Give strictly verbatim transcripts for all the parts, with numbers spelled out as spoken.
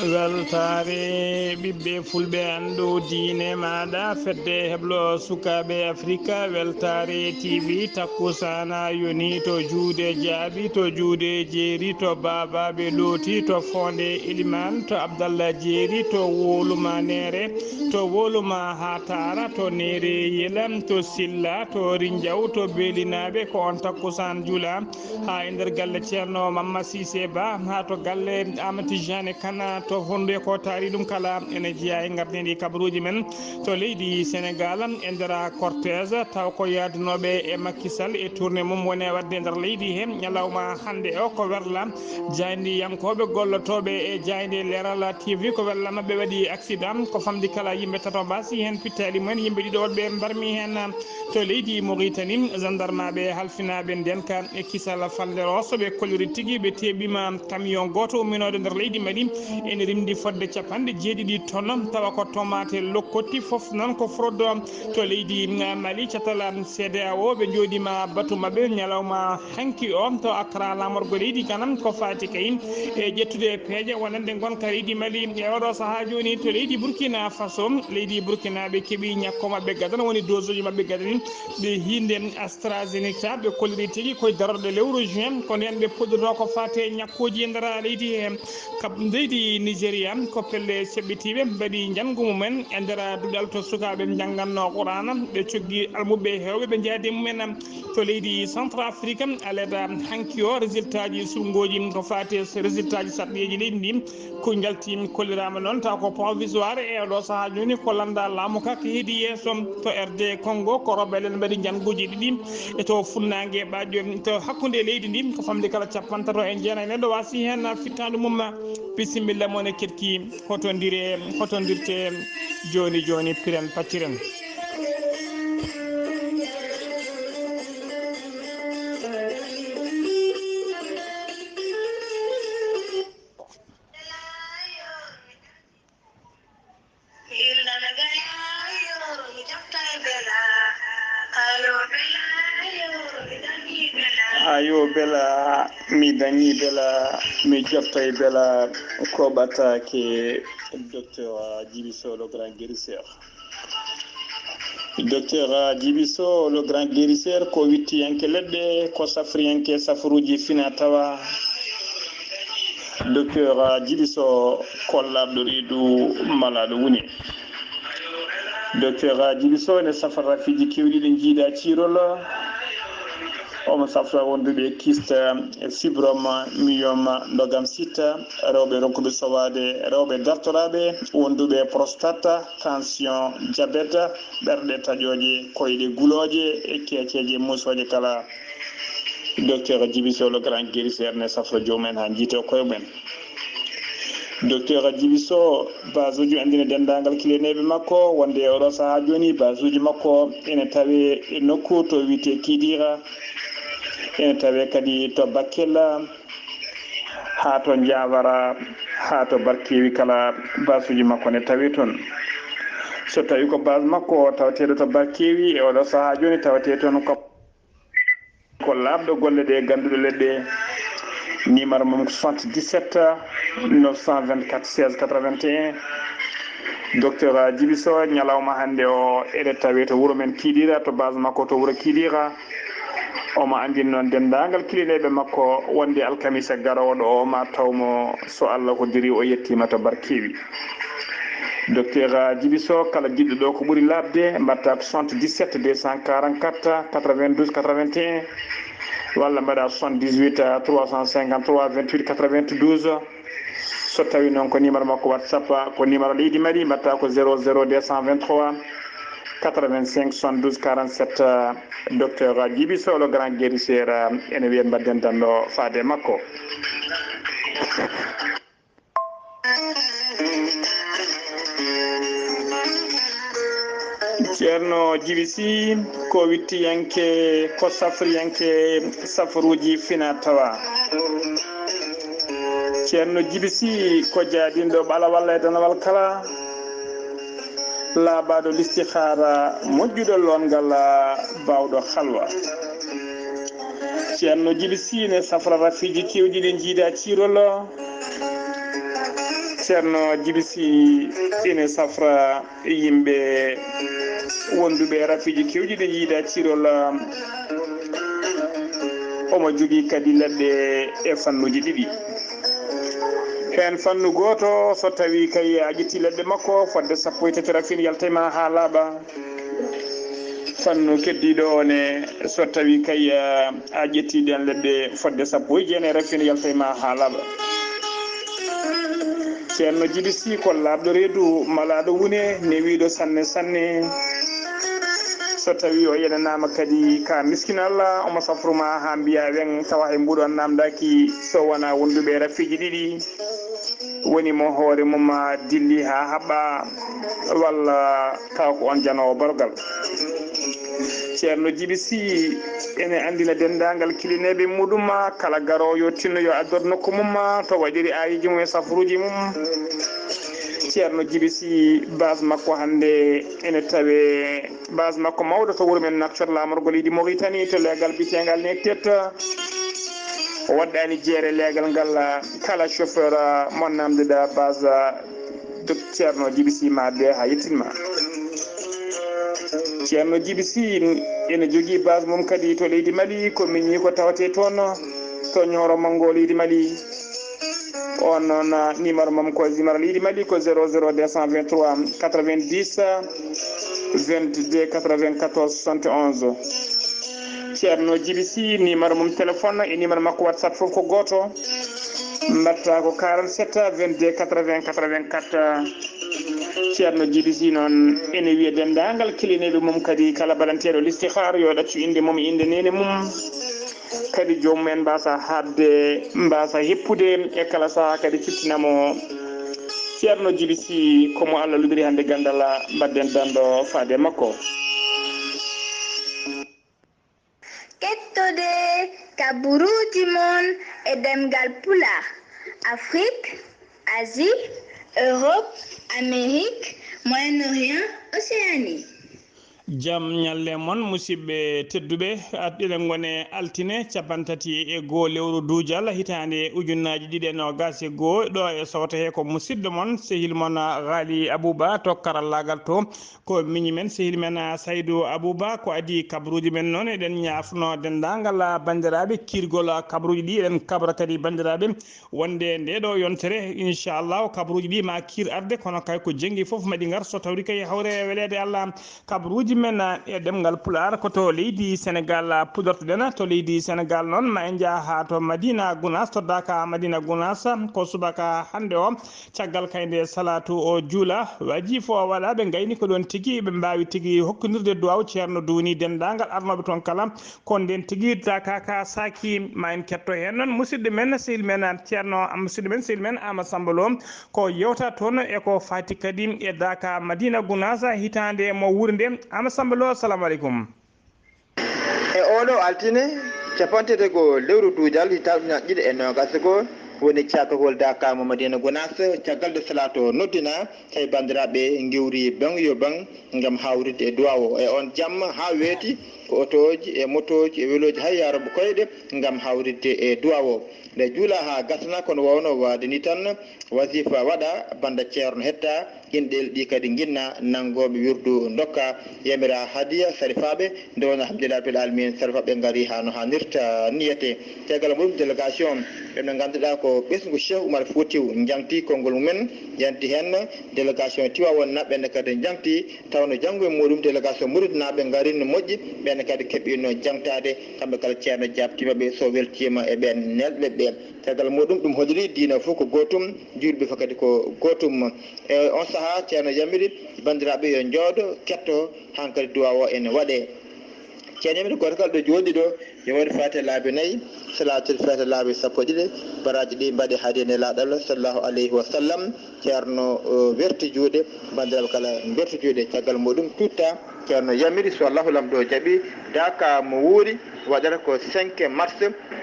Weltaare ɓiɓɓe fulɓe, anndu diine maaɗa, fedde heblo sukaaɓe Afrika, Weltaare T V, takkusaana yoni to juuɗe Jaabi, to juuɗe Jeeri, to Baabaaɓe Looti, to Foonde Elimaan, to Abdallah Jeeri, to Wowlu Maneere, to Wowlu Mahatara, to Neere Yela, to Silla, to Rinjaw, to Beelinaaɓe, ko on takkusaan jula. Haa e nder galle Ceerno Mamma Siise Ba, haa to galle Aamadu Tijaani Kan, to hondu e ko taari ɗum kala, ene jeyaa e ngardiiɗi kabaruuji men to leydi Senegaal, e nder cortège, taw ko yaadunooɓe e Macky Sall e tournée mum woni e waɗde e nder leydi he ñalawma hannde o. Ko werla jaayndiyankooɓe gollotooɓe e jaaynde Leeral T V, ko werla maɓɓe waɗi accident, ko famɗi kala yimɓe tato mbaasi heen, pittaali mumen yimɓe ɗiɗo woɗɓe mbarmi heen. To leydi Mauritanie, gendarmeɓe halfinaaɓe ndeenka e kisal falnde Rosso, ɓe kolliri tigi ɓe teeɓiima camion gooto umminoɗo nder leydi Mali, ene rimdi fodde capanɗe jeeɗiɗi tonnes, tawa ko tomate lokkotti, fof noon ko fraude. To leydi Mali, catal C D A O, ɓe njooɗiima batu maɓɓe ñalawma hanki o to Accra, laamorgo leydi Ghana, ko faati kay e ƴettude peeje wonande ngonka leydi Mali e oɗo sahaa jooni. To leydi Burkina Faso, leydi Burkina, ɓe keɓi ñakko maɓɓe gadano, woni dose uji maɓɓe gadani, ɓe hiinde AstraZeneca, ɓe kolliri tigi koye darorɗe lewru juin, ko ndeen ɓe puɗɗoto ko faate ñakkooji e nder leydi he. Kab-, leydi Nigeria, ko pelle ceɓɓitiiɓe mbaɗi njanngu mumen e nder duɗal to sukaaɓe njannganno Qur'aana, ɓe coggi almuɓɓe heewɓe, ɓe njaadi mumen to leydi Centrafrique. Aleda hanki o, résultat ji surngooji ko faate résultat ji sarɗiyeeji leydi ndi, ko njalti kolliraama noon, taw ko provisoire e oɗo sahaa jooni, ko lannda laamu ka ko heedi yeeso. To R D Congo, ko rebelle en mbaɗi njannguuji ɗiɗi, e to funnaange Badio, to hakkunde leydi ndi, ko famɗi kala capantato e jeenayi neɗɗo waasi heen fittaandu mum. Bisimilla mo ne keɗki, hotondire, hotondirte jooni jooni, piren pacciren. Ayo bela, mi dañi bela, mi jottay bela, ko ɓataake. Docteur Djiby Sow, le grand guérisseur. Docteur Djiby Sow, le grand guérisseur, ko wittiyanke leɗɗe, ko safriyanke safruuji fina tawa. Docteur Djiby Sow, kollaɗo reedu, malaɗo woni. Docteur Djiby Sow ene safra rafiiji keewɗi ɗi njiida ciirol. Omo safra wonduɓe kyste, fibrome, myome, ndogam sitta, rewɓe ronkuɓe sowaade, rewɓe dartoraaɓe, wonduɓe prostate, tension, diabète, ɓerɗe taƴooje, koyɗe gulooje e keeceeje muusooje kala. Docteur Djiby Sow, le grand guérisseur, ne safra joomum en haa njiita koye mum en. Docteur Djiby Sow, basuuji anndini denndaangal kiliyaneeɓe makko wonde e oɗo sahaa jooni basuuji makko ene tawe e nokku to wiyetee Kidira, ene tawe kadi to Bakel, haa to Diawara, haa to Barkewi kala, basuuji makko ne tawe toon. So tawi ko base makko tawateeɗo to Barkewi e oɗo sahaa jooni tawetee toon ko, ko laaɓɗo golle ɗe, gannduɗo leɗɗe. Numéro mum ko soixante-dix-sept neuf cent vingt-quatre seize quatre-vingt-un. Docteur Djiby Sow, ñalawma hannde o, eɗe tawe to wuro men Kidira, to base makko to wuro Kidira. Omo anndini noon denndaangal kiliyaneeɓe makko wonde alkamisa garoowo ɗo o ma taw mo, so Allah hoddiri, o yettiima to Barkewi. Docteur Djiby Sow, kala jiɗɗo ɗo ko ɓuri laaɓde, mbaɗta ko soixante-dix-sept deux cent quarante-quatre quatre-vingt-douze quatre-vingt-un, walla mbaɗa soixante-dix-huit trois cent cinquante-trois vingt-huit quatre-vingt-douze. So tawi noon ko numéro makko WhatsApp, ko numéro leydi Mali, mbaɗta ko zéro zéro deux cent vingt-trois quatre-vingt-cinq soixante-douze quarante-sept. Docteur Djiby Sow, le grand guérisseur, ene wiyee mbaɗden danndo faade e makko. Ceerno Djiby Sy, ko wittiyanke, ko safriyanke safruuji fina tawa. Ceerno Djiby Sy ko jaadinɗo ɓalawal e danawal kala, laaɓaaɗo listihaara, moƴƴuɗo loongal, baawɗo halwa. Ceerno Djiby Sy ne safra rafiiji keewɗi ɗi njiida ciirol. Ceerno Jibi Sy ene safra yimɓe wonduɓe e rafiiji kewɗi ɗi yiida cirol. Omo jogii kadi leɗɗe e fannuuji ɗiɗi. Heen fannu gooto, so tawii kay a ƴettii leɗɗe makko fodde sappo e tati rafin, yalta e ma haa laaɓa. Fannu keddiiɗo o ne, so tawii kay a ƴettii ɗeen leɗɗe fodde sappo e jeenayi rafin, yalta e ma haa laaɓa. Ceerno Jibi Sy ko laaɓɗo reedu, malaaɗo wune, newiiɗo sanne sanne. So tawii o yenanaama kadi ka miskin Allah, omo safru ma haa mbiya weŋ, tawa hay mbuuɗu on naamndaaki so wonaa wonduɓe e rafiiji ɗiɗi. Woni mo hoore mum dilli haa haɓɓa, walla taw ko on janoowo bargal. Ceerno Jibi Sy ene anndina denndaangal kilineeɓe muɗum, kala garoowo yo tinno yo addor nokku mum to waɗiri aayeeji mum e safaruuji mum. Ceerno Jibi Sy, base makko hannde ene tawe, base makko mawɗo to wuro men Nouakchott, laamorgo leydi Mauritanie, to leegal biyeteengal Nektet. O waɗɗaani jeere leegal ngal, kala chauffeur mo naamndoɗaa base Dok Ceerno Jibi Sy ma addoye haa yettin ma. Ceerno Jibi Sy ene jogii base mum kadi to leydi Mali, ko miñi ko tawetee toon, to Nioro Manngo leydi Mali. On noon, numéro mum ko numéro leydi Mali ko zéro zéro deux cent vingt-trois quatre-vingt-dix vingt-deux quatre-vingt-quatorze soixante et onze. Ceerno Jibi Sy, numéro mum téléphone e numéro makko WhatsApp fof ko gooto. Mbaɗta ko quarante-sept vingt-deux quatre-vingts quatre-vingt-quatre. Ceerno Jibi Sy noon ene wiya denndaangal kilineeɓe mum kadi, kala baɗanteeɗo listihaar yo ɗaccu innde mum e innde neene mum. Kadi joomum en mbaasa haɓde, mbaasa heppude e kala sahaa kadi ciftina mo. Ceerno Jibi Sy, ko mo Allah luɓiri hannde ganndal, mbaɗden danndo faade e makko. Kettode kaburuuji mon e ɗemngal Pulaar, Afrik, Asie, Europe, Amérique, Moyen-Orient, Océanie. Jam ñalle mon, musidɓe tedduɓe. At-, eɗen ngone altine cappanɗe tati e goo lewru duujal, hitaande ujunnaaji ɗiɗi e noogaas e goo. Ɗo e Sooto he ko musidɗo mon, sehil mon, Ghali Abouba, to karallaagal to. Ko miñi men, sehil men, Saydou Abouba, ko adii kabaruuji men noon. Eɗen ñaafno denndaangal banndiraaɓe kiirgol kabaruuji ɗi. Eɗen kabra kadi banndiraaɓe wonde ndee ɗoo yontere, inchallahu, kabaruuji ɗi ma kiir arde, kono kay ko jenngi fof maɗi ngar, so tawri kay hawre e weleede Allah. Kabaruuji men e ɗemngal Pulaar ko to leydi Senegaal pudortoɗen. To leydi Senegaal noon, ma en njah haa to Madina Gunaas, to Daaka Madina Gunaas, ko subaka hannde o, caggal kay nde salaatu o juula, wajifa o waɗa, ɓe ngayni ko ɗoon tigi ɓe mbaawi tigi hokkondirde duwaaw. Ceerno duwni denndaangal arnooɓe toon kala, ko ndeen tigi Daaka ka saaki. Ma en ketto heen noon musidɗo men, sehil men, Ceerno, musidɗo men, sehil men Aama Samba Lo, ko yewta toon e ko faati kadi e Daaka Madina Gunaas, hitaande mo wuuri nde. Aama Samba Lo, assalamu aleykum. E oo ɗoo altine, cappanɗe tati e goo lewru duujal, hitaande ujunaaji ɗiɗi e noogaas e goo, woni caakagol Daaka mo Madina Gunaas, caggal nde salaatu o noddinaa, tawi banndiraaɓe ngewri baŋ yo baŋ ngam hawritde e duwaaw o. E oon jamma haa weeti, ko otooji e motooji e welooji, hay yaarooɓe koyɗe ngam hawritde e duwaaw o. Nde juulaa haa gasna, kono waawno waade nii tan, wasifa waɗa, bannda ceerno hetta, inɗeele ɗi kadi nginna, nanngooɓe wirdu ndokka, yamira hadiya sarifaaɓe, nde wonno alhamdulillahi rabbil alamina, sarifaaɓe ngari haa no haanirta niyete. Caggal mum délégation ɓe ɓe ngannduɗaa ko ɓesngu Cheikh Oumar Foutiyou, njaŋti konngol mumen, yanti heen délégation Tiwaawoon naɓɓe ne kadi njaŋti, tawno janngo e muɗum délégation Muritnaaɓe ngarin no moƴƴi, ɓeen kadi keɓiino jaŋtaade, kamɓe kala ceerno jaabtiima ɓe, so weltiima e ɓeen nelɓe ɓe. Caggal muɗum, ɗum holliri diina fof ko gootum, juulɓe fof kadi ko gootum. E on sahaa, ceerno yamiri banndiraaɓe yo njooɗo, ketto, hankadi duwaaw o ene waɗee. Ceerno yamiri gooto kala ɗo jooɗi ɗo, yo waɗ faatiha laabi nayi, salaatul faatiha laabi sappo e ɗiɗi, baraaji ɗi mbaɗe hadiya nelaaɗo Allah sallallahu alayhi wa sallam. Ceerno, o, werti juuɗe, banndiraaɓe kala mberti juuɗe. Caggal muɗum tutta, ceerno yamiri, so Allahu Laamɗo jaɓi, Daaka mo wuuri waɗata ko cinq mars,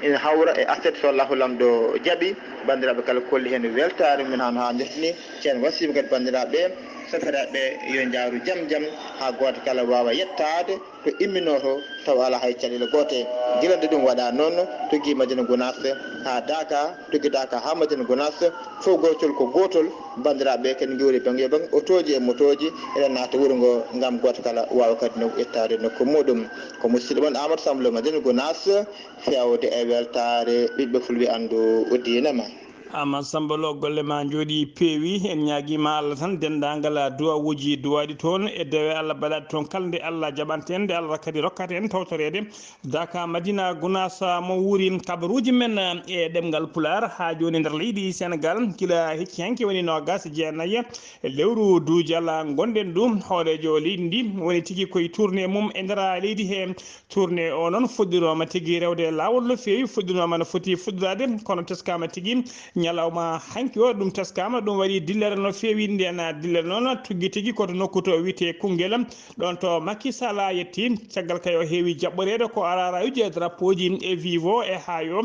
ina hawra e aset, so Allahu Laamɗo jaɓi. Banndiraaɓe kala kolli heen weltaare mum haa no haanirta ni. Ceerno wasiima kadi banndiraaɓe, Sakiraaɓe, yo njaaru jam jam, haa gooto kala waawa yettaade to imminoo to, tawa alaa hay caɗeele goote. Gila nde ɗum waɗaa noon, tuggi Madina Gunaas haa Daaka, tuggi Daaka haa Madina Gunaas, fof gootol ko gootol. Banndiraaɓe, kadi ngiwri baŋ e baŋ, otooji e motooji, eɗen naata wuro ngo ngam gooto kala waawa kadi no yettaade nokku muuɗum. Ko musidɗo mon Amadou Samb Lo Madina Gunaas, feewde e weltaare ɓiɓɓe fulɓe anndu diina ma. Ama Samba Lo, golle ma njooɗi peewi. En ñaagiima Allah tan, denndaangal duwawuuji duwaaɗi toon e dewe Allah baɗaaɗe toon, kala nde Allah jaɓanta en, nde Allah kadi rokkata en tawtoreede. Daaka Madina Gunaas mo wuuri kabaruuji men e ɗemngal Pulaar haa jooni nder leydi Senegaal, gila hecci hanki woni noogaas e jeenayi e lewru Duujal ngonɗen ɗum. Hooreejo leydi ndi woni tigi koye tournée mum e nder leydi he. Tournée o noon fuɗɗinooma tigi rewde laawol no feewi, fuɗɗinooma no foti fuɗɗoraade, kono teskaama tigi ñalawma hanki o, ɗum teskaama, ɗum waɗi dillere no feewi. Ndeen dillere noon tuggi tigi ko to nokku to wiyetee Koungheul, ɗoon to Macky Sall yetti, caggal kay o heewi jaɓɓoreede ko araarayuji e drapeauji e vivo e haayo.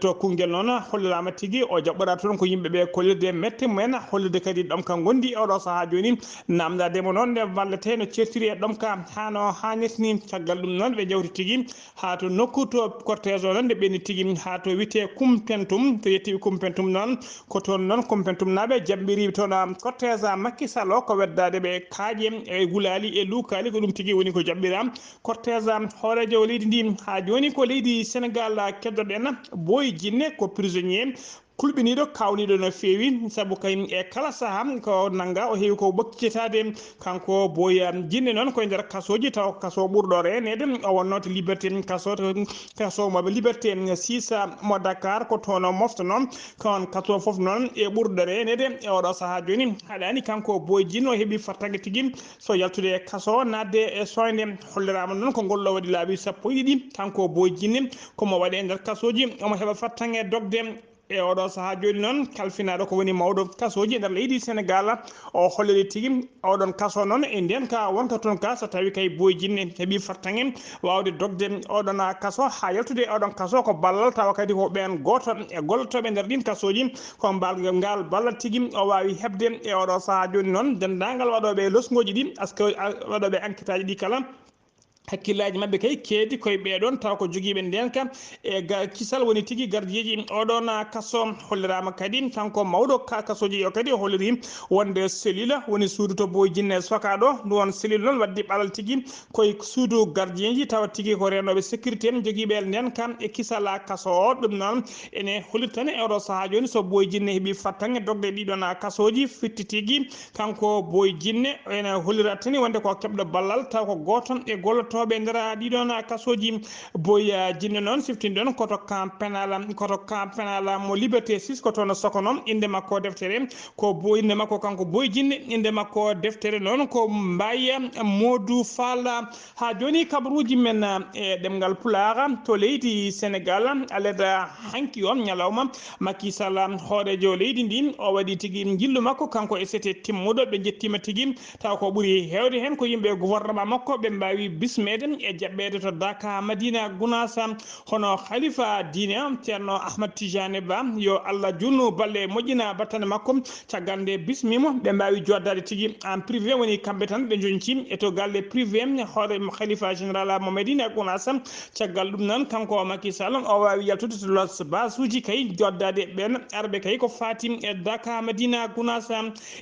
To Koungheul noon holliraama tigi o jaɓɓoraade toon ko yimɓe ɓe kollirde mette mumen, hollirde kadi ɗomka ngonndi e oɗo sahaa jooni. Naamndaade mo noon nde wallete no ceertiri e ɗomka haa no haanirta ni. Caggal ɗum noon ɓe njawti tigi haa to nokku to cortège o noon nde ɓenni tigi haa to wiyetee Koumpentoum. To yettii Koumpentoum noon, ko toon noon Koumpentoumnaaɓe jaɓɓiri toon, ah, cortège Macky Sall o ko weddaade ɓe kaaƴe e gulaali e luukaali, ko ɗum tigi woni ko jaɓɓiraa. Cortège hooreejo leydi ndi haa jooni ko leydi Senegaal keddoɗen. Boy Jinne ko prisonnier kulɓiniiɗo, kaawniiɗo no feewi, sabu kay e kala sahaa ko nannga, o heewi ko ɓoccitaade. Kanko Boy Jinne noon ko e nder kasooji, tawa ko kaso ɓurɗo reeneede. O wonnoo to Liberté, kaso, kaso maɓɓe Liberté six mo Dakar, ko toon o moftanoo. Ko on kaso fof noon e ɓurɗo reeneede e oɗo sahaa jooni. Haɗaani kanko Boy Jinne o heɓi fartaŋŋe tigi so yaltude e kaso, naatde e sooynde. Holliraama noon ko ngol ɗo waɗi laabi sappo e ɗiɗi. Kanko Boy Jinne ko mo waɗe e nder kasooji, omo heɓa fartaŋŋe dogde. E oɗo sahaa jooni noon, kalfinaaɗo ko woni mawɗo kasooji e nder leydi Senegaal, o holliri tigi oɗon kaso noon e ndeen ka wonta toon ka, so tawi kay Boy Jinne heɓi fartaŋŋe waawde dogde oɗon kaso haa yaltude e oɗon kaso, ko ballal, tawa kadi ko ɓeen gooto e gollotooɓe nder ɗiin kasooji, ko mbal, ngal ballal tigi o waawi heɓde. E oɗo sahaa jooni noon, denndaangal waɗooɓe losngooji ɗi, asko-, a-, waɗooɓe enquêteaaji ɗi kala, hakkillaaji maɓɓe kay keedi koye ɓee ɗoon, tawa ko jogiiɓe ndeenka e ga-, kisal woni tigi gardiyeeji oɗon, ah, kaso. Holliraama kadi kanko mawɗo ka-, kasooji o kadi o holliri wonde cellule woni suudu to Boy Jinne sokaaɗo. Ndu won cellule noon waddi ɓalal tigi koye suudu gardiyeeji, tawa tigi ko reenooɓe sécurité en jogiiɓe ndeenka e kisal kaso o. Ɗum noon ene hollirtani e oɗo sahaa jooni so Boy Jinne heɓi fartaŋŋe dogde ɗiɗon kasooji fitti tigi. Kanko Boy Jinne ene hollira tani wonde ko keɓɗo ballal, taw ko gooto e gollotooɓe nder ɗiɗon kasooji. Boy, ah, Jinne noon siftinɗon ko to camp pénal, ko to camp pénal mo Liberté six, ko toon o sokono. Innde makko deftere ko Boy, innde makko kanko Boy Jinne, innde makko deftere noon ko Mbaye Modou Fall. Haa jooni kabaruuji men, ah, e ɗemngal Pulaar to leydi Senegaal, aleda hanki on ñalawma Macky Sall, hooreejo leydi ndin, o waɗi tigi njillu makko, kanko e sete timmuɗo. Ɓe njettiima tigi, taw ko ɓuri heewde heen ko yimɓe gouvernement makko, ɓe mbaawi bismeede e jaɓɓeede to Daaka Madina Gunaas, hono Khalifa diine, Ceerno Ahmad Tijaani Ba, yo Allah junnu balɗe moƴƴina battane makko. Caggal nde bismiima, ɓe mbaawi joddaade tigi en privé, woni kamɓe tan ɓe njonci e to galle privé, hoore Khalifa général mo Madina Gunaas. Caggal ɗum noon, kanko Macky Sall, o waawi yaltude to las basuuji kay, joddaade ɓeen arɓe kay ko faati e Daaka Madina Gunaas.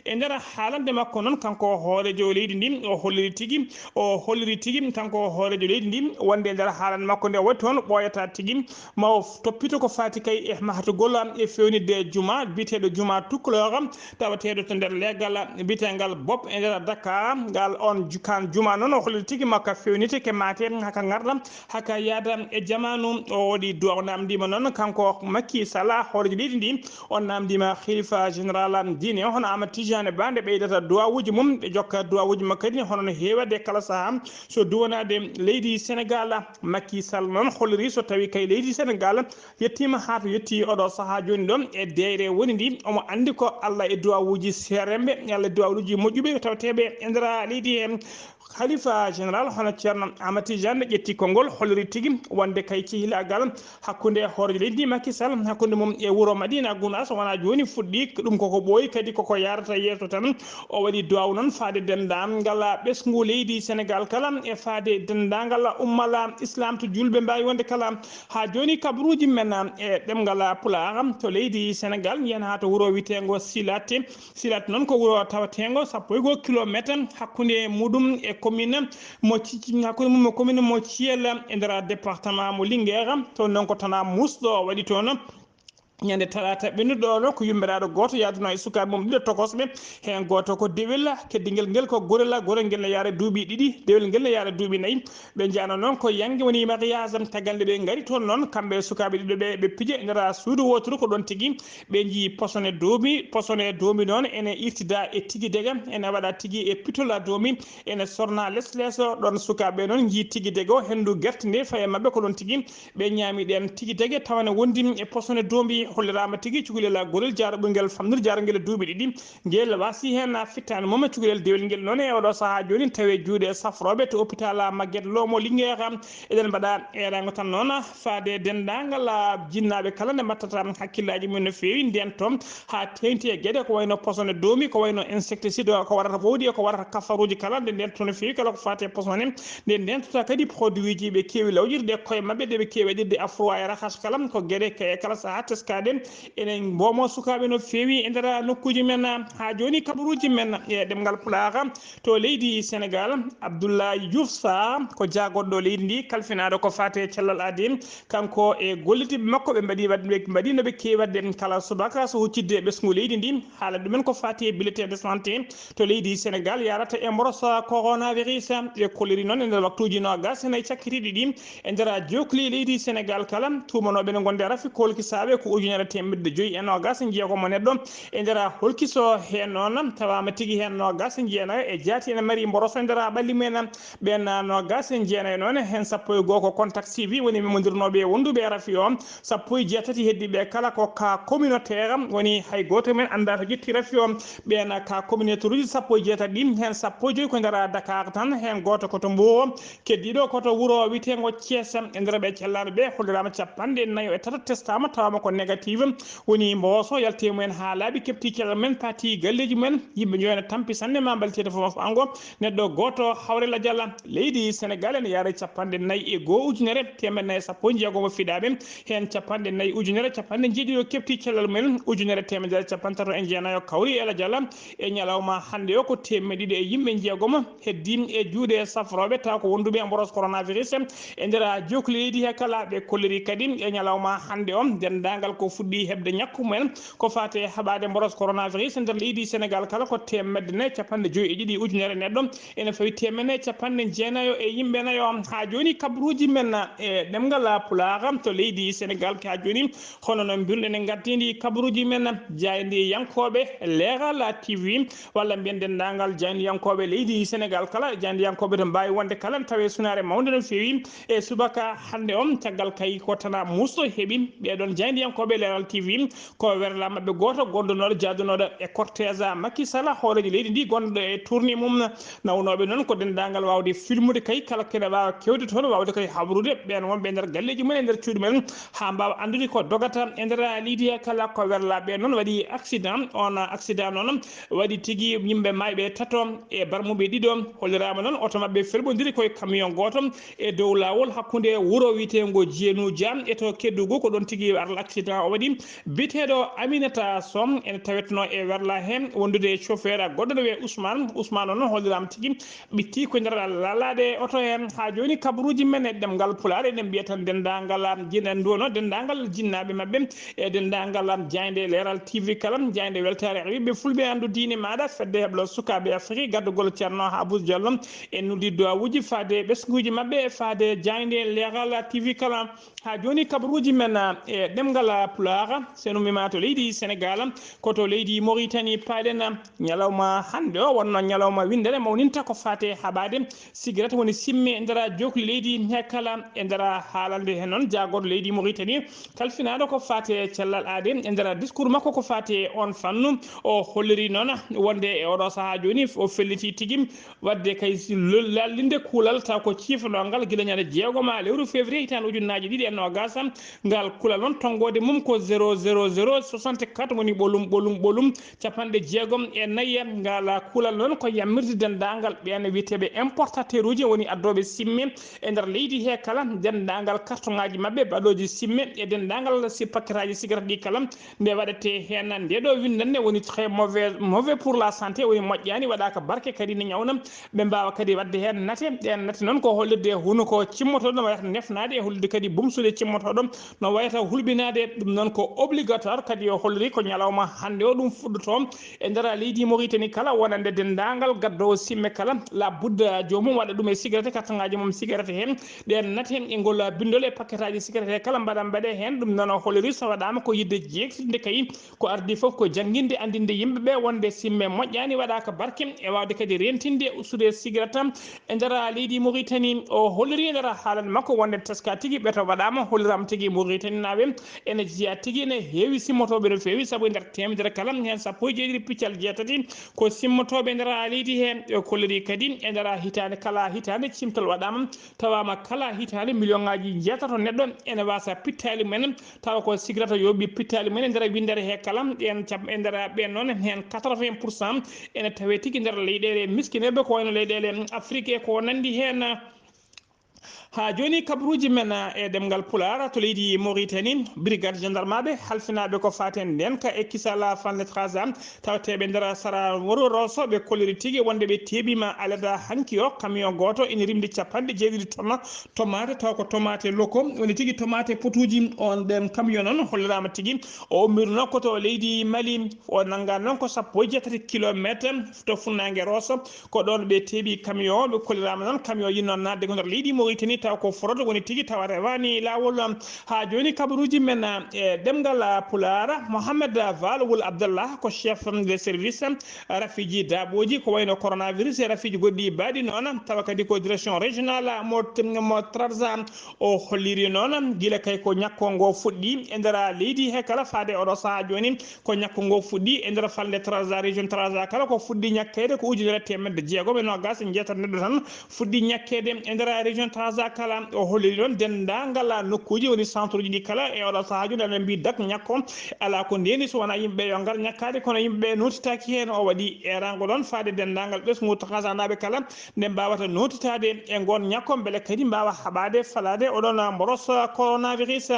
E nder haalande makko noon, kanko hooreejo leydi ndi, o holliri tigi, o holliri tigi, kanko hooreejo leydi ndi, wonde e nder haalande makko nde, o waɗi toon ɓooyata tigi, ma o toppito ko faati kay e mahatugol e fewnitde juma, biyeteeɗo juma Tukulor, tawateeɗo to nder leegal biyeteengal Bob e nder Dakar. Ngal on ju-, kan juma noon o holliri tigi makka fewnitee ke maate haka ngarɗa, haka yaada e jamaanu. O waɗi duwa, o namndiima noon kanko Macky Sall, hooreejo leydi ndi, o namndiima Khalifa général diine, hono Ahmad Tidiane Ba, nde ɓeydata duwawuuji mum, ɓe jokka duwawuuji makko kadi, hono no heewirde kala sahaa. So duwanaade Leydi Senegal, Macky Sall noon holliri so tawi kay leydi Senegal yettima haa to yetti oɗo sahaa jooni ɗo e deeyre woni ndi, omo anndi ko Allah e duwawuuji seeremɓe, Allah e duwawuuji moƴƴuɓe tawateeɓe e nder leydi he. Khalifa général hono Ceerno Amadou Tidiane ƴetti konngol holliri tigi wonde kay cehilaagal hakkunde hooreejo leydi Macky Sall, hakkunde mum e wuro Madina Gounass wona jooni fuɗɗi, ɗum koko ɓooyi kadi koko yarata yeeso tan. O waɗi duwaw noon faade denndaangal ɓesngu leydi Senegal kala e faade denndaangal ummal Islam to julɓe mbaawi wonde kala. Haa jooni kabaruuji men e ɗemngal Pulaar to leydi Senegal, njiyen haa to wuro wiyeteengo Silate. Silate noon ko wuro taweteengo sappo e goo kilometer hakkunde muɗum e commune mo Ci-, hakkunde mum e commune mo Thiel e nder département mo Linguère. Toon noon ko tanaa musɗo waɗi toon. Ñande talaata ɓennuɗo ɗo ko yummiraaɗo gooto yaaduno e sukaaɓe mum ɗiɗo tokosɓe. Heen gooto ko dewel, keddingel ngel ko gorel, gorel ngel ne yaara duuɓi ɗiɗi, dewel ngel ne yaara duuɓi nayi. Ɓe njano noon ko yange woni mariage am, tagal nde ɓe ngari toon noon, kamɓe e sukaaɓe ɗiɗo ɓe, ɓe pija e nder suudu wooturu, ko ɗoon tigi ɓe njii posone doomi. Posone doomi noon ene irtida e tigi dege, ene waɗa tigi e pitola doomi, ene sorna les les. Ɗoon sukaaɓe noon njii tigi dege o, henndu gerte nde faye maɓɓe, ko ɗoon tigi ɓe ñaami ɗeen tigi dege, tawa ne wondi e posone doombi. Holliraama tigi cukalel gorel jaaraɓungel famɗude, jaarungel e duuɓi ɗiɗi, ngel waasi heen fittaandu mum. Cukalel dewel ngel noon e oɗo sahaa jooni tawi e juuɗe safrooɓe to hôpital Magatte Lô mo Linguère. Eɗen mbaɗa eeraango tan noon faade denndaangal jinnaaɓe kala nde mbattata hakkillaaji mum no feewi, ndento haa teeŋti e geɗe ko wayno posone doomi, ko wayno insecticide, ko waɗata wowdi e ko waɗata kafaruuji kala, nde ndento no feewi kala ko faati e posone. Nde ndentata kadi produit ji ɓe keewi lawƴirde e koye maɓɓe, ɗe ɓe keewi waɗirde afro e rakas kala, ko geɗe ke-, kala sahaa teskaade. Enen mboomo sukaaɓe no feewi e nder nokkuuji men. Haa jooni kabaruuji men e ɗemngal Pulaar to leydi Senegal, Abdoulaye Diouf Sarr ko jaagorɗo leydi ndi, kalfinaaɗo ko faati e cellal aadi. Kanko e gollitiiɓe makko ɓe mbaɗi waɗ-, ɓe mbaɗi no ɓe keewi waɗde kala subaka so huccitde e ɓesngu leydi ndi. Haala ɗumen ko faati e bulletin de santé to leydi Senegal yarata e mboros coronavirus. Ɓe kolliri noon e nder waktuuji noogaas e nayi cakkitiiɗi ɗi e nder jookli leydi Senegal kala, tuumanooɓe ne ngonde rafi kolkisaaɓe ko ujunere teemedde joyi e noogaas e jeegom mo neɗɗo e nder holkiso. Heen noon tawaama tigi heen noogaas e jeenayo e jaati ene mari mboros e nder ɓalli mumen. Ɓeen noogaas e jeenayo noon, heen sappo e goo ko contact suivi, woni memondirnooɓe e wonduɓe e rafi o. Sappo e jeetati heddiiɓe kala ko cas communautaire, woni hay gooto men anndaa to ƴetti rafi o. Ɓeen cas communautaire uji sappo e jeetati ɗi, heen sappo e joyi ko nder Dakar tan, heen gooto ko to Mbour, keddiiɗo ko to wuro wiyeteengo Thiès. E nder ɓe cellaaɓe ɓe, holliraama capanɗe nayo e tato testaama, tawaama ko négatif. Woni mboros o yalti e mumen haa laaɓi, keɓti cellal men, paati galleeji mumen. Yimɓe njoyo ne tampi sanne, maa mballiteede fof ango. Neɗɗo gooto hawre lajal. Leydi Senegal ene yaara capanɗe nayi e goo ujunere teemedde nayi e sappo e jeegom fiɗaaɓe, heen capanɗe nayi ujunere capanɗe jeeɗiɗo keɓti cellal mumen, ujunere teemedere capanɗe tato e jeenayo kawri e lajal. E ñalawma hannde o ko teemedde ɗiɗi e yimɓe jeegom heddii e juuɗe safrooɓe tawa ko wonduɓe e mboros coronavirus e nder jookli leydi he kala. Ɓe kolliri kadi e ñalawma hannde o denndaangal ko fuɗɗi heɓde ñakku mumen ko faati e haɓaade mboros coronavirus e nder leydi Senegal kala ko teemedde nayi capanɗe joyi e ɗiɗi ujunere neɗɗo, ene fawi teemedde nayi capanɗe jeenayo e yimɓe nayo. Haa jooni kabaruuji men e ɗemngal Pulaar to leydi Senegal. Haa jooni hono no mbiruɗen e ngardiindi kabaruuji men, jaayndiyankooɓe Leeral T V walla mbiyen denndaangal jaayndiyankooɓe leydi Senegal kala, jaayndiyankooɓe to mbaawi wonde kala, tawi sunaare mawnde no feewi e subaka hannde on, caggal kay ko tanaa musɗo heɓi ɓee ɗoon jaayndiyankooɓe Leeral T V. Ko werla maɓɓe gooto gondunooɗo, jaadunooɗo e cortège Macky Sall, hooreejo leydi ndi, gonɗo e tournée mum. Nawnooɓe noon ko denndaangal waawde filmude kay kala kene waawa kewde toon, waawde kay habrude ɓeen wonɓe e nder galleeji mum, e nder cuuɗi mum, haa mbaawa anndude ko dogata e nder leydi he kala. Ko werla ɓeen noon waɗi accident. On accident noon waɗi tigi yimɓe maayɓe tato e barmuɓe ɗiɗo. Holliraama noon oto maɓɓe felɓondiri koye camion gooto e dow laawol hakkunde wuro wiyeteengo Jeenuuja e to Kedugu. Ko ɗoon tigi ar-, accident o waɗi. Biyeteeɗo Aminata Sow ene tawetnoo e werla heen, wondude e chauffeur goɗɗo no wiyee Ousmane. Ousmane o noon holliraama tigi ɓitti ko nder lalaade oto heen. Haa jooni kabaruuji men e ɗemngal Pulaar, eɗen mbiya tan denndaangal, am, jin-, en nduwano denndaangal jinnaaɓe maɓɓe e denndaangal, am, jaaynde Leeral T V kala, jaaynde weltaare e yimɓe fulɓe anndu diine maaɗa, fedde heblo sukaaɓe Afrik, gardugol Ceerno Abou Diallo, en noddi duwawuuji faade ɓesnguuji maɓɓe e faade jaaynde Leeral T V kala. Haa jooni kabaruuji men, e ɗemngal Pulaar, so en ummiima to leydi Senegaal, ko to leydi Moritani paaɗen. Ñalawma hannde o wonno ñalawma winndere mawninta ko faati e haɓaade sigaret woni simme e nder jookli leydi he kala. E nder haalande he noon jaagorɗo leydi Moritani kalfinaaɗo ko faati e cellal aade, e nder discours makko ko faati e on fannu, o holliri noon wonde e oɗo sahaa jooni o felliti tigi wadde kay si lol-, lallinde kuulal taw ko ciifanoongal gila ñande jeegoma lewru février hitaande ujunnaaji ɗiɗi e noogas. Ngal kulal noon tonngoode mum ko zéro zéro zéro soixante-quatre woni ɓolum, ɓolum, ɓolum, capanɗe jeegom e nayi. Ngal kulal noon ko yammirde denndaangal ɓeen wiyeteeɓe importateur uji woni addooɓe simme e nder leydi he kala, denndaangal kartoŋaaji maɓɓe baɗooji simme e denndaangal si pakketaaji sigaret ɗi kala. Nde waɗetee heen nde ɗo winndannde woni très mauvais, mauvais pour la santé, woni moƴƴaani, waɗaaka barke, kadi ne ñawna. Ɓe mbaawa kadi waɗde heen nate. Ɗeen nate noon ko hollirde hunuko cimmotooɗo no wayata nefnaade e hollirde kadi bumsude cimmotooɗo no wayata hulɓinaade. Ɗum noon ko obligatoire, kadi o holliri ko ñalawma hannde o ɗum fuɗɗotoo e nder leydi Moritani kala, wonande denndaangal gaddoowo simme kala, la budda joomum waɗa ɗum e sigarete, kartaŋaaji mum sigarete heen. Ɗeen nate e ngol binndol e pakketaaji sigarete kala mbaɗa mbaɗe heen. Ɗum noon o holliri so waɗaama ko yiɗde jeektinde kay ko ardi fof ko jannginde, anndinde yimɓe ɓe wonde simme moƴƴaani, waɗaaka barke, e waawde kadi rentinde e ustude sigaret e nder leydi Moritani. O holliri e nder haalande makko wonde teska tigi ɓeto waɗaama, holliraama tigi Moritani naaɓe ene jeyaa tigi ene heewi simmotooɓe no feewi, sabu e nder teemedere kala heen sappo e jeeɗiɗi piccal jeetati ko simmotooɓe e nder leydi he. O holliri kadi e nder hitaande kala hitaande cimtal waɗaama, tawaama kala hitaande million ŋaaji jeetato neɗɗo ene waasa pittaali mumen, tawa ko sigaret yooɓi pittaali mumen e nder winndere he kala. Ɗeen cam-, e nder ɓeen noon heen quatre-vingts pour cent ene tawee tigi nder leyɗeele miskineeɓe ko wayno leyɗeele Afrik e ko nanndi heen. Haa jooni kabaruuji men e ɗemngal Pulaar to leydi Moritani, brigade gendarmaaɓe halfinaaɓe ko faati e ndeenka e kisal falnde Trarza tawateeɓe nder sara wuro Rosso ɓe kolliri tigi wonde ɓe teeɓiima alerta hanki o camion gooto ene rimdi capanɗe jeeɗiɗi tonnes tomate, taw ko tomate loko woni tigi tomate potuuji. On ɗen camion noon holliraama tigi o ummirno ko to leydi Mali, o nannga noon ko sappo e jeetati kilometre to funnaange Rosso. Ko ɗoon ɓe teeɓi camion, ɓe kolliraama noon camion yinno naatde ko nder leydi Moritani, taw ko fraude woni tigi, tawa rewaani laawol. Haa jooni kabaruuji men e ɗemngal Pulaar, Mohamed Val Wul Abdallah ko chef de service rafiiji daaɓooji ko wayno coronavirus e rafiiji goɗɗi baaɗi noon, tawa kadi ko direction régionale mo, mo Trarza. O holliri noon gila kay ko ñakko ngo fuɗɗi e nder leydi he kala faade oɗo sahaa jooni. Ko ñakko ngo fuɗɗi e nder falnde Trarza, région Trarza kala ko fuɗɗi ñakkeede ko ujunere teemedde jeegom e noogas e jeetati neɗɗo tan fuɗɗi ñakkeede e nder région Trarza kala. O holliri noon denndaangal nokkuuji woni centre uji ɗi kala e oɗo sahaa jooni, aɗa mbi dak ñakko alaa ko ndeeni so wonaa yimɓe ɓe yo ngar ñakkaade, kono yimɓe ɓe nootitaaki heen. O waɗi eeraango ɗoon faade denndaangal ɓesngu Trarza naaɓe kala nde mbaawata nootitaade e ngoon ñakko, mbele kadi mbaawa haɓaade falaade oɗon mboros coronavirus.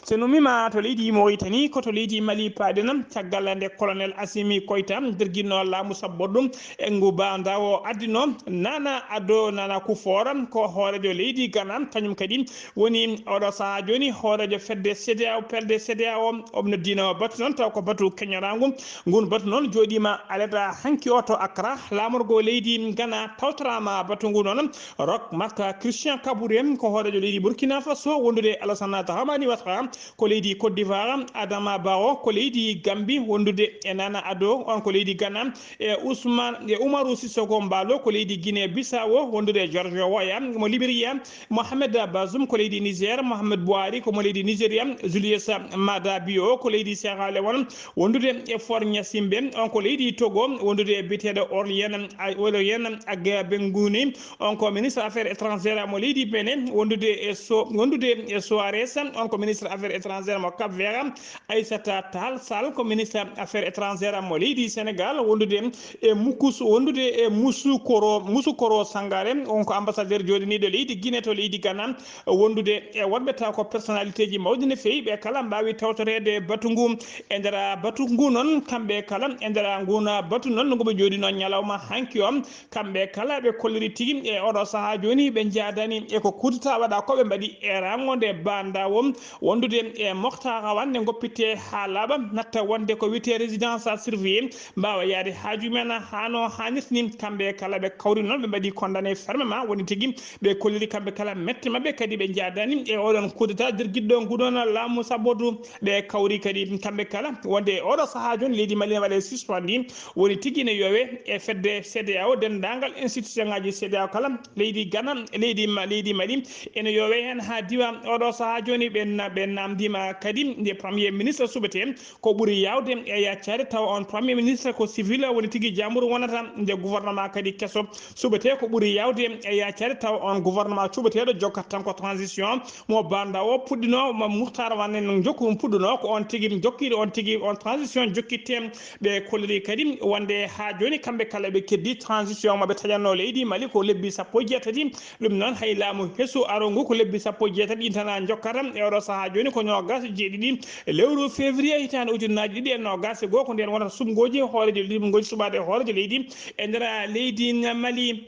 So en ummiima to leydi Moritani, ko to leydi Mali paaɗen, caggal nde colonel Assimi Koïta dirginno laamu sabborɗum e ngu baandawo addino Nana Addo Nana Kufoor, ko hooreejo leydi Ghana, kañum kadi woni oɗo sahaa jooni hooreejo fedde CEDEAO, pelde CEDEAO. Omo noddino batu noon taw ko batu keñoraangu. Ngun batu noon jooɗiima alerte hanki o to Accra, laamorgo leydi Ghana tawtoraama batu ngu noon. Roch Marc Christian Kabore ko hooreejo leydi Burkina Faso, wondude e Alassane Dramane Ouattara ko leydi Côte d'Ivoire, Adama Barrow ko leydi Gambie, wondude e Nana Addo, on ko leydi Ghana, e Ousmane, e Umaru Sissoko Embaló ko leydi Guinée Bissau, wondude e George Weah mo Liberia, Mohamed Bazoum ko leydi Niger, Mohamed Buhari ko mo leydi Nigeria, Julius Maada Bio ko leydi Sierra Leone, wondude e Faure Gnassingbé, on ko leydi Togo, wondude e biyeteeɗo Aurélien, Aurélien Agbengouini, on ko ministre affaires étrangères mo leydi Bénin, wondude e So-, wondude e Soares, on ko ministre affaires étrangères mo Cap Vert, Aïssata Tall Sall ko ministre affaires étrangères mo leydi Sénégal, wondude e Mukus-, wondude e Musukoro, Musukoro Sangare, on ko ambassadeur jooɗiniiɗo leydi Guinée to leydi Ghana, wondude e wonɓe taw ko personnalité ji mawɗi no feewi, ɓe kala mbaawi tawtoreede batu ngu. E nder batu ngu noon, kamɓe kala, e nder ngun batu noon, ngu ɓe jooɗi noon ñalawma hanki o, kamɓe kala ɓe kolliri tigi e oɗo sahaa jooni ɓe njaadani e ko kuutata waɗa ko ɓe mbaɗi e rango nde bandawo wondude e Moctar Rawane nde ngoppitte haa laaɓa, natta wonde ko wiyetee résidence surveillée, mbaawa yahde haaju men haa no haanirta ni. Kamɓe kala ɓe kawri noon ɓe mbaɗi condamné fermement, woni tigi ɓe kolliri kamɓe kala mette maɓɓe kadi ɓe njaadani e oɗon kudeta jirgiɗɗo nguɗon laamu sabotu. Ɓe kawri kadi kamɓe kala wonde e oɗo sahaa jooni leydi Mali ne waɗa suspendi, woni tigi ne yowe e fedde C D A O, denndaangal institution ngaji C D A O kala, leydi Ghana, leydi Ma-, leydi Mali ene yowe heen haa diwa oɗo sahaa jooni. Ɓe na-, ɓe namdima kadi nde premier ministre suɓete, ko ɓuri yawde e yaccaade tawa on premier ministre ko civil woni tigi jamburu wonata, nde gouvernement kadi keso suɓete, ko ɓuri yawde e yaccaade tawa on gouvernement cuɓeteeɗo jokkat tan ko transition mo banda o puɗɗino, mo Mouhtar Wane jokku puɗɗuno, ko on tigi jokkiiɗo on tigi on transition jokkitte. Ɓe kolliri kadi wonde haa jooni kamɓe kala ɓe keddi transition maɓe taƴanno leydi Mali ko lebbi sappo e jeetati. Ɗum noon hay laamu hesu aro ngu ko lebbi sappo e jeetati ɗin tan a jokkata. E oɗo sahaa jooni ko noogas e jeeɗiɗi lewru février hitaande ujunnaaji ɗiɗi e noogas e goo, ko ndeen wonata suɓngooji hooreejo leydi, suɓngooji suɓaade hooreejo leydi e nder leydi Mali.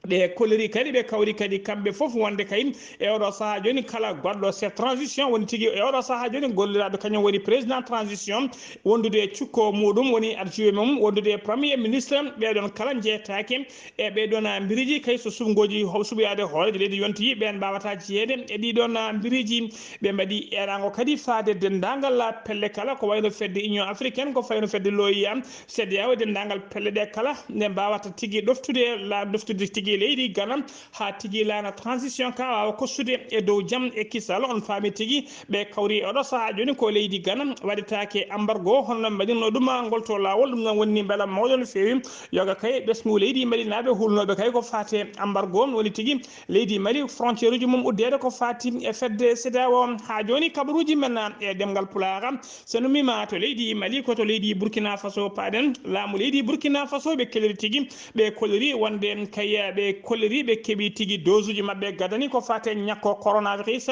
Ɓe kolliri kadi, ɓe kawri kadi kamɓe fof wonde kay e oɗo sahaa jooni kala goɗɗo chef transition woni tigi e oɗo sahaa jooni golliraaɗo kañum woni président transition wondude e cukko muɗum woni adjoint mum, wondude e premier ministre. Ɓeɗon kala njeetaake e ɓeɗon mbiriji kay so suɓngooji ho-, suɓoyaade hooreejo leydi yonti, ɓeen mbawata jeyeede e ɗiɗon mbiriji. Ɓe mbaɗi eeraango kadi faade denndaangal pelle kala ko wayno fedde Union africaine, ko fayno fedde l'O I A, C D A O e denndaangal pelle ɗe kala nde mbawata tigi ɗoftude la-, ɗoftude tigi leydi Ghana haa tigi laana transition ka waawa kostude e dow jam e kisal. On faami tigi ɓe kawri e oɗo sahaa jooni ko leydi Ghana waɗetaake embargo hono no mbaɗirno ɗum ngol to laawol. Ɗum noon woni mbela mawɗo no feewi. Yoga kay ɓesngu leydi Mali naaɓe hulnooɓe kay ko faate embargo woni tigi leydi Mali frontière uji mum uddeede ko faati e fedde C D A O. Haa jooni kabaruuji men e ɗemngal Pulaar, so nummiima to leydi Mali ko to leydi Burkina Faso paaɗen. Laamu leydi Burkina Faso ɓe keliri tigi, ɓe kolliri wonde kay ɓe kolliri ɓe keɓi tigi dose uji maɓɓe gadani ko faate ñakko coronavirus.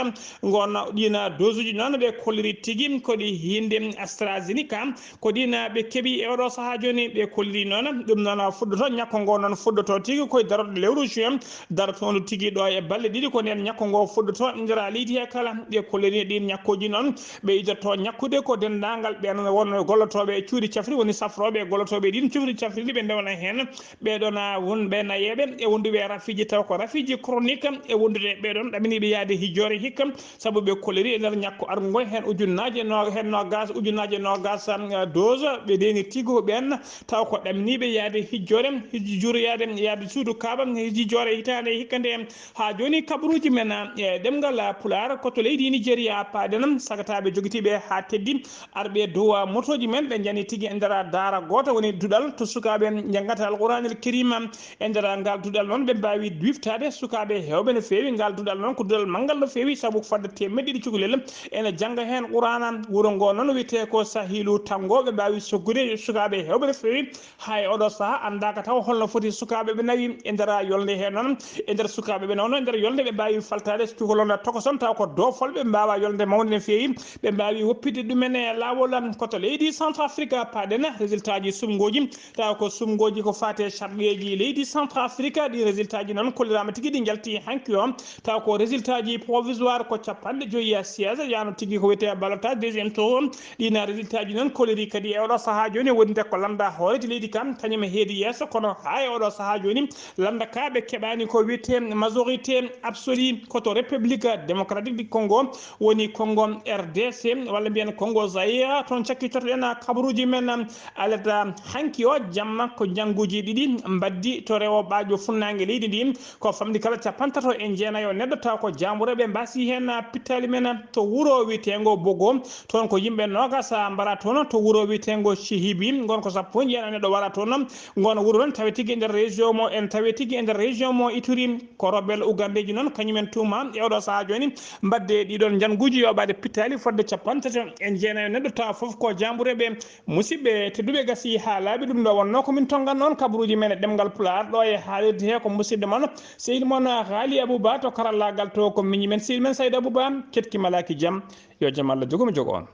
Ngon ɗiin dose uji noon ɓe kolliri tigi ko ɗi hinde AstraZeneca, ko ɗiin ɓe keɓi e oɗo sahaa jooni. Ɓe kolliri noon ɗum noon fuɗɗoto, ñakko ngo noon fuɗɗoto tigi koye darorɗe lewru juin, darotoondu tigi ɗo e balɗe ɗiɗi ko ndeen ñakko ngo fuɗɗoto e nder leydi he kala. Ɓe kolliri ɗiin ñakkooji noon ɓe idorto ñakkude ko denndaangal ɓeen won gollotooɓe e cuuɗi cafri, woni safrooɓe e gollotooɓe ɗiin cuuɗi cafri ɗi ɓe ndewna heen. Ɓeɗon wonɓe nayeeɓe e wonduɓe e rafiiji taw ko rafiiji chronique e wondude e ɓeɗon ɗaminiiɓe yahde hijjoore hikka, sabu ɓe kolliri e nder ñakko arngo heen ujunnaaje no-, heen noogas, ujunnaaje noogas, um, dose ɓe ndenirti ko ɓeen taw ko ɗaminiiɓe yahde hijjoore, hijji juuroyaade, yahde suudu Kaaba, hijjoore hitaande hikka nde. Haa jooni kabaruuji men e ɗemngal Pulaar ko to leydi Nigeria paaɗen, sagataaɓe jogitiiɓe haa teddi arɓe e dow motooji men, ɓe njani tigi e nder daara gooto woni duɗal to sukaaɓe njanngata Alquraanil Kariima. E nder ngal duɗal noon, ɓe mbaawi wiftaade sukaaɓe heewɓe no feewi. Ngal duɗal noon ko duɗal manngal no feewi, sabu ko fodde teemedde ɗiɗi cukalel ene jannga heen Quraana. Wuro ngo noon wiyetee ko Sahilu Tango, ɓe mbaawi soggude sukaaɓe heewɓe no feewi. Haa e oɗo sahaa anndaaka taw holno foti sukaaɓe ɓe nawi e nder yolnde hee noon. E nder sukaaɓe ɓe noon, e nder yolnde ɓe mbaawi faltaade cukalel tokoson taw ko doofolɓe mbaawa yolnde mawnde no feewi. Ɓe mbaawi woppitde ɗumen e laawol. Ko to leydi Centrafrique paaɗen, résultat ji suɓngooji, taw ko suɓngooji ko faati e sarɗiyeeji leydi Centrafrique. Ɗi résultat ji noon kolliraama tigi ɗi njalti hanki o, taw ko résultat ji provisoire ko capanɗe joyi e siège, yaano tigi ko wiyetee ballottage deuxième tour. Ɗiin résultat ji noon kolliri kadi e oɗo sahaa jooni wonde ko lannda hooreejo leydi kam kañum e heedi yeeso, kono haa e oɗo sahaa jooni lannda ka ɓe keɓaani ko wiyetee majorité absolue. Ko to République démocratique du Congo woni Congo R D C, walla mbiyen Congo Zaire. Toon cakkitotoɗen kabaruuji men alada hanki o jamma ko njannguuji ɗiɗi mbaddi to rewo ɓaajo funnaange leydi ndi. Ko famɗi kala capantato e jeenayo neɗɗo taw ko jaambureeɓe mbaasi heen pittaali men to wuro wiyeteengo Bogo. Toon ko yimɓe noogas mbara toon to wuro wiyeteengo Cihibi. Ngon ko sappo e jeenayo neɗɗo wara toon. Ngon wuro noon tawi tigi e nder région mo en tawi tigi e nder région mo Ituri. Ko rebelle ugandeeji noon kañumen tuuma e oɗo sahaa jooni mbadde ɗiɗon njannguuji yoɓaade pittaali fodde capantato e jeenayo neɗɗo tawa fof ko jaambureeɓe. Musidɓe tedduɓe, gasi haa laaɓi, ɗum ɗo wonnoo ko min tonngan noon kabaruuji men e ɗemngal Pulaar ɗo e haalirde he ko musidɗo mon sehil mon Haali Abouba to karallaagal to ko miñi men sehil men Saydu Abouba. Ketki malaaki jam, yo jam Allah jogo mi jogo on.